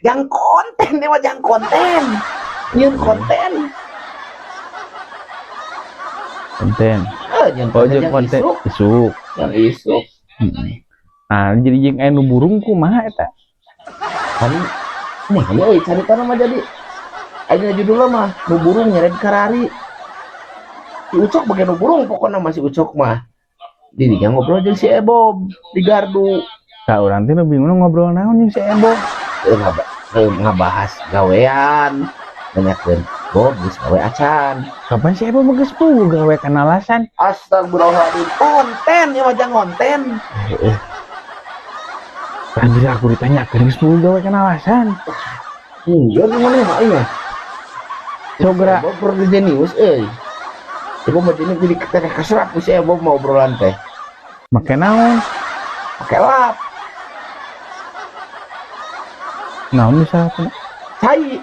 Jang konten ieu mah, jang konten. Nyieun konten. Konten. Eh, jeung Oh, konten jeung jang konten isuk, isuk. Jang isuk. Heeh. Nah, jadi jeung aya nu burung kumaha eta? Kan nih euy, caritana mah jadi ayeuna judulna mah nu burung nyeret karari. Si Ucok bagian nu burung, pokoknya mah si Ucok mah. Dirinya ngobrol jeung si Ebob di gardu. Ka urang teh nu bingung ngobrol naon jeung si Ebob. Eh, ngabahas gawean, nanyakeun, "Bob, geus gawe acan?" Kapan si Ebob geus puguh gawe kana alasan? Astagfirullahaladzim, konten ya mah, jang konten. Anjir, aku ditanyakeun geus puguh gawe kana alasan. Enggak, gimana mah iya. Sok geura. Ebob perlu jenius euy. Ebob mah jenius, jadi ketek keserap ku si Ebob mau obrolan teh. Make naon? Pakai lap. Naon misalnya? Cai.